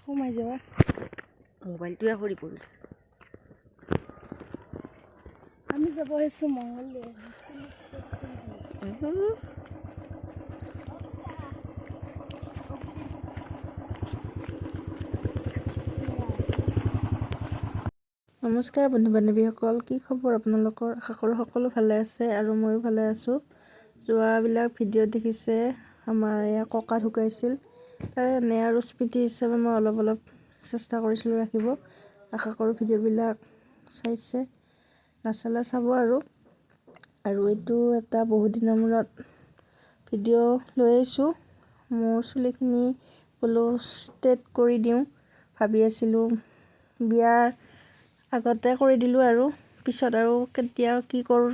সোমাই যোৱা। মোবাইলটোৱে সৰি পৰিল। আমি যাব আহিছোঁ মংগলদৈ। নমস্কাৰ বন্ধু বান্ধৱীসকল, কি খবৰ আপোনালোকৰ? আশা কৰোঁ সকলো ভালে আছে আৰু ময়ো ভালে আছোঁ। যোৱাবিলাক ভিডিঅ'ত দেখিছে আমাৰ এয়া ককা ঢুকাইছিল, তাৰে এনে আৰু স্মৃতি হিচাপে মই অলপ অলপ চেষ্টা কৰিছিলোঁ ৰাখিব। আশা কৰোঁ ভিডিঅ'বিলাক চাইছে, নাচালে চাব আৰু। আৰু এইটো এটা বহুত দিনৰ মূৰত ভিডিঅ' লৈ আহিছোঁ। মোৰ চুলিখিনি বোলো ষ্ট্ৰেইট কৰি দিওঁ ভাবি আছিলোঁ, বিয়াৰ আগতে কৰি দিলোঁ আৰু পিছত আৰু কেতিয়া কি কৰোঁ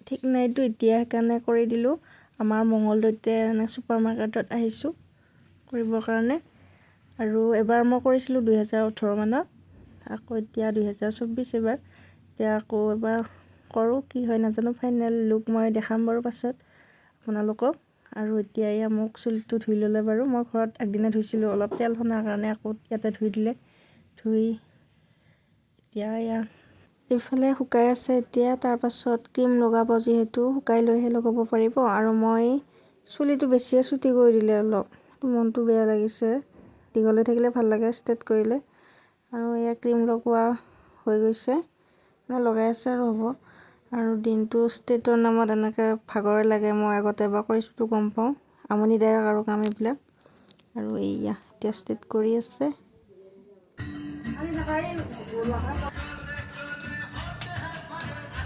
ঠিক নাইতো, এতিয়া সেইকাৰণে কৰি দিলোঁ। আমাৰ মংগলদৈতে এনে ছুপাৰ মাৰ্কেটত আহিছোঁ কৰিবৰ কাৰণে। আৰু এবাৰ মই কৰিছিলোঁ 2018 মানত, আকৌ এতিয়া 2024 এবাৰ, এতিয়া আকৌ এবাৰ কৰোঁ, কি হয় নাজানো। ফাইনেল লুক মই দেখাম বাৰু পাছত আপোনালোকক। আৰু এতিয়া এয়া মোক চুলিটো ধুই ল'লে বাৰু, মই ঘৰত আগদিনা ধুইছিলোঁ, অলপ তেল সনাৰ কাৰণে আকৌ ইয়াতে ধুই দিলে। ধুই এতিয়া এয়া এইফালে শুকাই আছে এতিয়া। তাৰপাছত ক্ৰীম লগাব, যিহেতু শুকাই লৈহে লগাব পাৰিব। আৰু মই চুলিটো বেছিয়ে চুটি কৰি দিলে অলপ মনটো বেয়া লাগিছে, দীঘল হৈ থাকিলে ভাল লাগে ষ্ট্ৰেইট কৰিলে। আৰু এয়া ক্ৰীম লগোৱা হৈ গৈছে, মানে লগাই আছে আৰু হ'ব। আৰু দিনটো ষ্ট্ৰেইটৰ নামত এনেকৈ ভাগৰে লাগে, মই আগতে এবাৰ কৰিছোঁতো গম পাওঁ, আমনিদায়ক আৰু কাম এইবিলাক। আৰু এইয়া এতিয়া ষ্ট্ৰেইট কৰি আছে।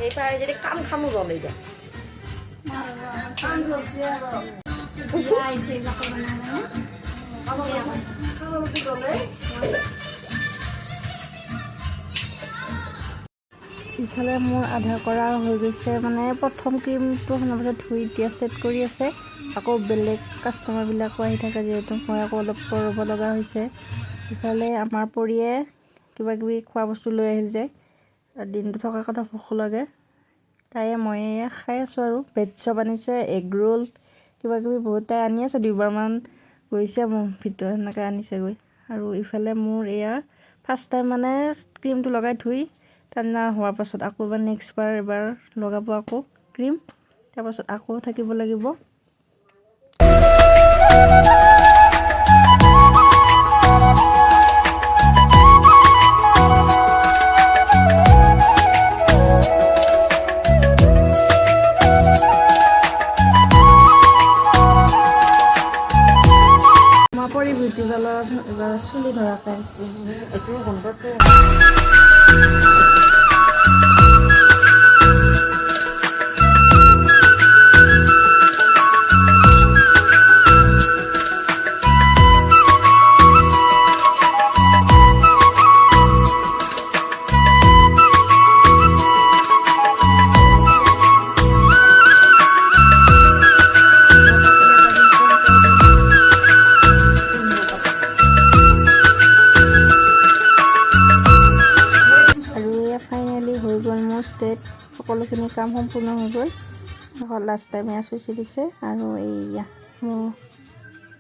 এই পাৰে যদি কাম খামো জ্বলে এতিয়া। বিয়া আহিছে এইবিলাক কৰিব নোৱাৰে। ইফালে মোৰ আধা কৰা হৈ গৈছে, মানে প্ৰথম ক্ৰীমটো সনাৰ পাছত ধুই এতিয়া ছেট কৰি আছে। আকৌ বেলেগ কাষ্টমাৰবিলাকো আহি থাকে যিহেতু, মই আকৌ অলপ ৰ'ব লগা হৈছে। ইফালে আমাৰ পৰিয়ে কিবা কিবি খোৱা বস্তু লৈ আহিল যায়, আৰু দিনটো থকাৰ কথা ভোকো লাগে, তায়ে ময়ে খাই আছোঁ। আৰু ব্ৰেড চপ আনিছে, এগ ৰোল কিবা কিবি বহুত তাই আনি আছে, দুইবাৰমান গৈছে মোৰ ভিতৰত সেনেকৈ আনিছেগৈ। আৰু ইফালে মোৰ এয়া ফাৰ্ষ্ট টাইম মানে ক্ৰীমটো লগাই ধুই ঠাণ্ডা হোৱাৰ পাছত আকৌ এবাৰ নেক্সট বাৰ এবাৰ লগাব আকৌ ক্ৰীম, তাৰপাছত আকৌ থাকিব লাগিব। আমাৰ পৰি বিউটি পাৰ্লাৰত এবাৰ চুলি ধৰাকৈ আহিছে। এইটো গোন্ধ আছে। আৰু এয়া ফাইনেলি হৈ গ'ল মোৰ ষ্টেট, সকলোখিনি কাম সম্পূৰ্ণ হৈ গ'ল। শেষত লাষ্ট টাইম এয়া চুচি দিছে আৰু এইয়া মোৰ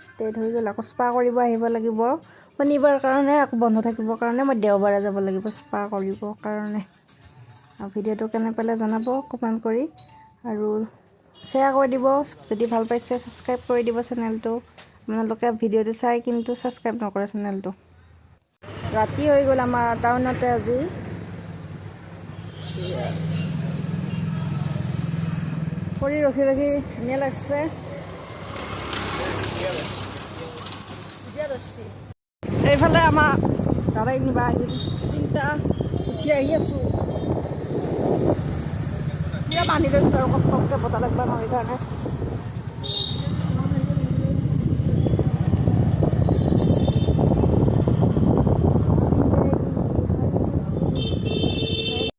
ষ্টেট হৈ গ'ল। আকৌ স্পা কৰিব আহিব লাগিব শনিবাৰ কাৰণে, আকৌ বন্ধ থাকিবৰ কাৰণে মই দেওবাৰে যাব লাগিব স্পা কৰিবৰ কাৰণে। আৰু ভিডিঅ'টো কেনে পালে জনাব কমেণ্ট কৰি, আৰু শ্বেয়াৰ কৰি দিব যদি ভাল পাইছে, ছাবস্ক্ৰাইব কৰি দিব চেনেলটো। আপোনালোকে ভিডিঅ'টো চাই কিন্তু ছাবস্ক্ৰাইব নকৰে চেনেলটো। ৰাতি হৈ গ'ল আমাৰ টাউনতে আজি। কৰি ৰখি ৰখি ধুনীয়া লাগছে। এইফালে আমাৰ দাদাই নিবা আহিল, তিনিটা উঠি আহি আছোঁ। পুৰা বান্ধি লৈছোঁ আৰু কমকৈ বতাহ লাগবা নহয় কাৰণে।